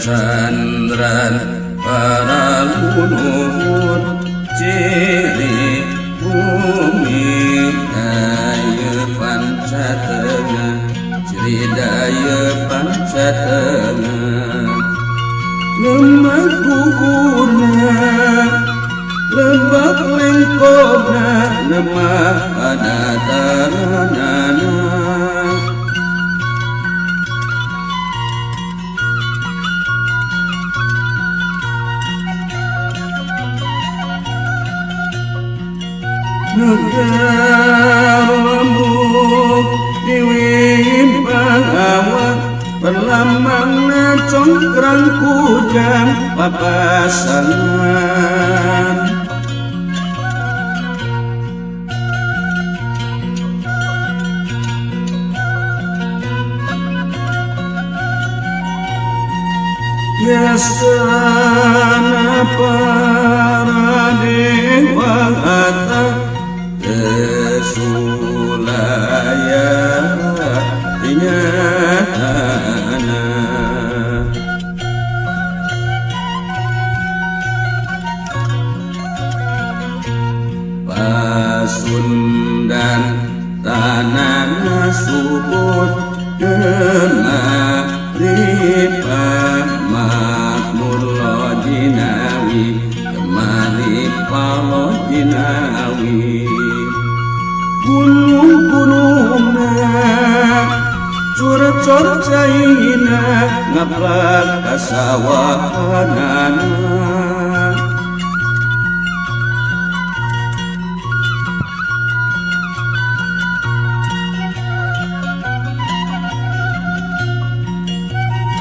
Candran para luhur ciri bumi daya pancatengah ciri daya pancatengah lemah gugurna lebak lengkopna lemah pada tanana. Negara lembut diwin pangawa perlambangna congkrang kujang papasangan. Yasana para dewa ata Sulaya dinyatana. Pasundan tanana subur kemaripa makmur lojinawi kemaripa lojinawi. Gunung-gunungna curcor caina ngaplak kasawahanana.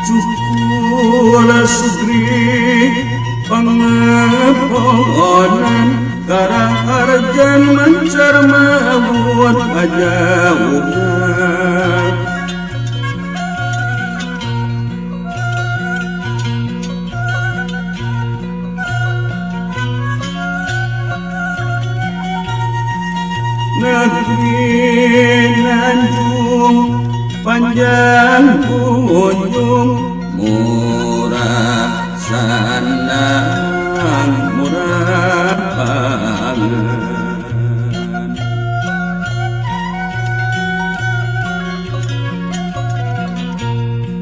Cukul sugri pangaponan karaharjan mancar mawon ajauhan. Negeri Nanjung panjang kunjung murah sandang murah pangan.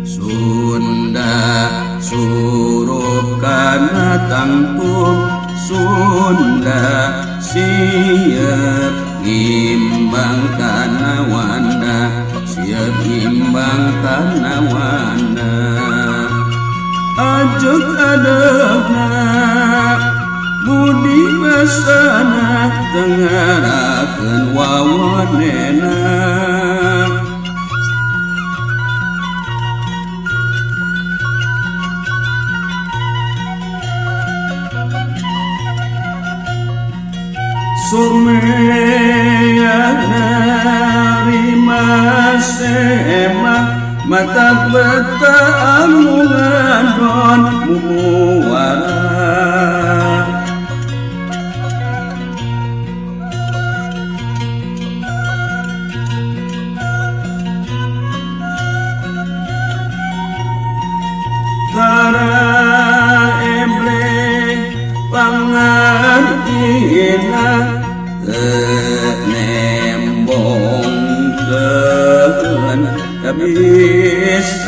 Sunda surup kana tangtu Sunda siap ngimbang kana wanda siap ngimbang kana wanda. Ajeg adegna budi basana tengarakeun wawanena. Sumeya narima sema mata beta amungadon mumuara. Tara eble pangantina nembongkeun kabisana.